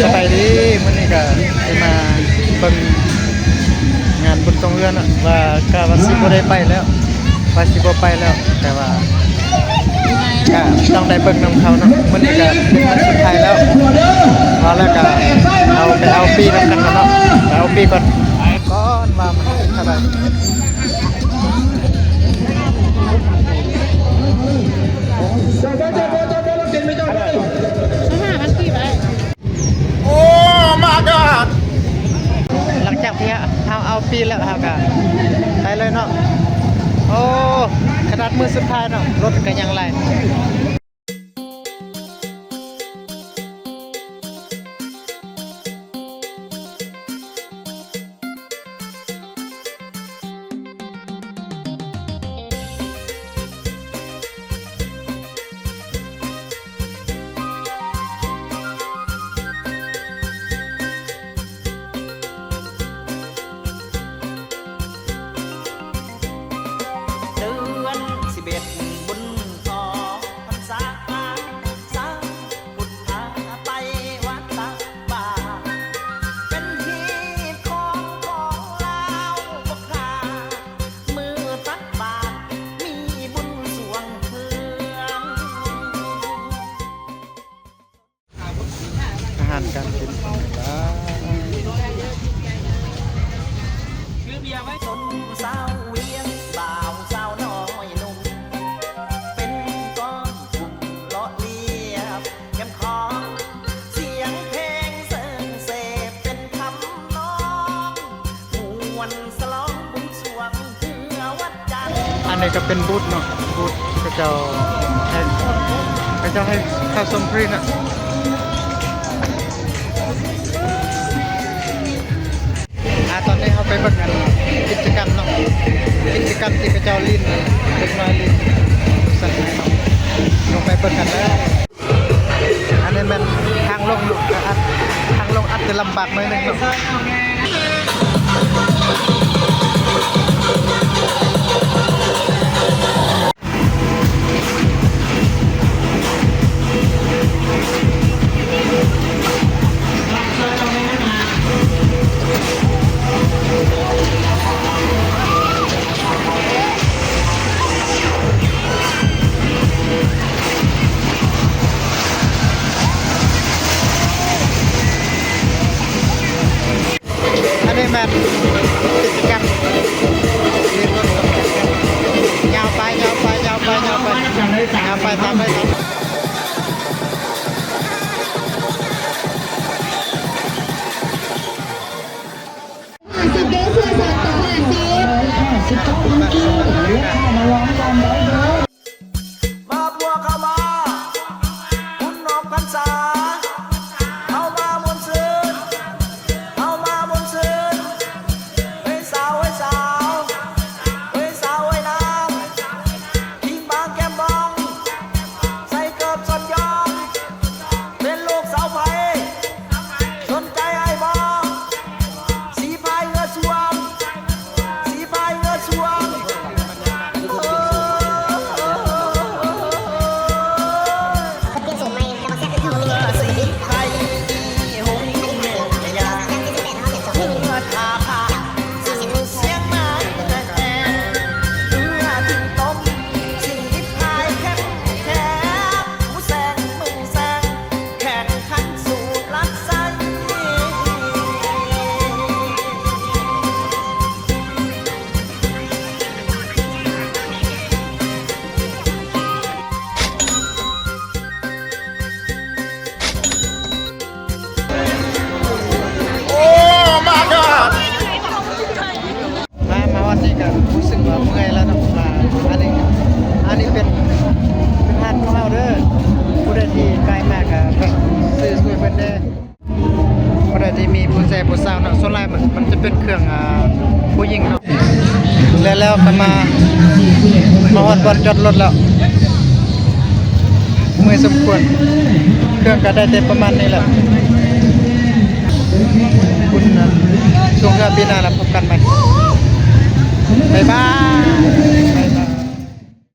ສະບາຍດີ ມື້ນີ້ກະໄດ້ມາເບິ່ງງານບຸນຕົງເຮືອນເນາະ ວ່າກະວ່າຊິບໍ່ໄດ້ໄປແລ້ວ ວ່າຊິບໍ່ໄປແລ້ວ ແຕ່ວ່າກະຕ້ອງໄດ້ເບິ່ງນຳເຂົາເນາະ. ມື້ນີ້ກະເປັນມື້ສຸດທ້າຍແລ້ວ ວ່າແລ້ວກະເອົາ ໄປເອົາປີ້ນຳກັນກ່ອນເນາະ ໄປເອົາປີ້ກ່ອນ ກ່ອນວ່າມັນເທົ່າໃດ. ໂອ້ ມາກອດ ຫຼັງຈາກທີ່ເຮົາເອົາປີ້ແລ້ວ ເຮົາກະໄປເລີຍເນາະ. ໂອ້ ຂະໜາດມື້ສຸດທ້າຍເນາະ ລົດກະຍັງຫຼາຍ. ເດືອນສິບເອັດ ບຸນອອກພັນສາ ສາວພຸດພາໄປວັດຕັກບາດ ເປັນຮີດຄອງຂອງລາວພວກຂ້າ ມື້ຕັກບາດມີບຸນສວງເຮືອງ. ອາຫານການກິນຫຼາຍ ຊົນຊາວວຽງ ບ່າວສາວນ້ອຍໜຸ່ມ ເປັນກ້ອນກຸ່ມເລາະລຽບແຄມຂອງ ສຽງເພງເສີງເສບເປັນທຳນອງ ມ່ວນສະຫຼອງບຸນສວງເຮືອວັດຈັນ. ອັນນີ້ກະເປັນບູດເນາະ ບູດເຂົາເຈົ້າໃຫ້ ເຂົາເຈົ້າໃຫ້ເຂົ້າຊົມຟຣີເນາະ. ອາ ຕອນນີ້ເຮົາໄປເບິ່ງອັນກິດຈະກຳເນາະ ກິດຈະກຳທີ່ເຂົາເຈົ້າຫຼິ້ນ ເດັກນ້ອຍຫຼິ້ນ ຊັ້ນເນາະ ລົງໄປເບິ່ງກັນເດີ. ອັນນີ້ແມ່ນທາງລົງເນາະ ກະອາດ ທາງລົງອາດຈະລຳບາກໜ້ອຍໜຶ່ງເນາະ. ອັນນີ້ແມ່ນກິດຈະກຳ ຍາວໄປ ຍາວໄປ ຍາວໄປ ຍາວໄປ ຍາວໄປ ຕາມໄປ ຕາມໄປ. ຫ້າສິບເດີ ເສື້ອສາມໂຕຫ້າສິບ ຫ້າສິບ ຕ້ອງມີອີກ ເອົາລະ ມາລອງກັນໄດ້ເດີ. ມາພວກເຮົາມາບຸນອອກພັນສາ ເຮົາມາມ່ວນຊື່ນ ເຮົາມາມ່ວນຊື່ນ ເຮີ້ຍສາວ ເຮີ້ຍສາວ ເຮີ້ຍສາວ ເຮີ້ຍນາງ ທີ່ບາງແກ້ມບອງ ໃສ່ເກີບສັນຍອງ ເປັນລູກສາວໃຜ ສົນໃຈອ້າຍບໍ່ ສີພາຍເຮືອຊ່ວງ ສີພາຍເຮືອຊ່ວງ. ແຂ່ງຂັນສູ້ລັດໄຊ. ໂອ້ ມາກອດ ມາ ມາຮອດນີ້ກະຮູ້ສຶກວ່າເມື່ອຍແລ້ວເນາະ ມາ ອັນນີ້ ອັນນີ້ເປັນ ເປັນຮ້ານຂອງເຮົາເດີ ຜູ້ໃດທີ່ໃກ້ມາກະແວະຊື້ຊ່ວຍເພິ່ນແດ່. ຜູ້ໃດທີ່ມີຜູ້ແຊຜູ້ສາວເນາະ ສ່ວນຫຼາຍມັນ ມັນຈະເປັນເຄື່ອງ ອ່າ ຜູ້ຍິງເນາະ. ແລ້ວ ແລ້ວກະມາ ມາຮອດບ່ອນຈອດລົດແລ້ວ ເມື່ອຍສົມຄວນ ເຄື່ອງກະໄດ້ແຕ່ປະມານນີ້ແຫຼະ. ບຸນຊ່ວງເຮືອປີໜ້າລະ ກັນໃໝ່ ບາຍບາຍ.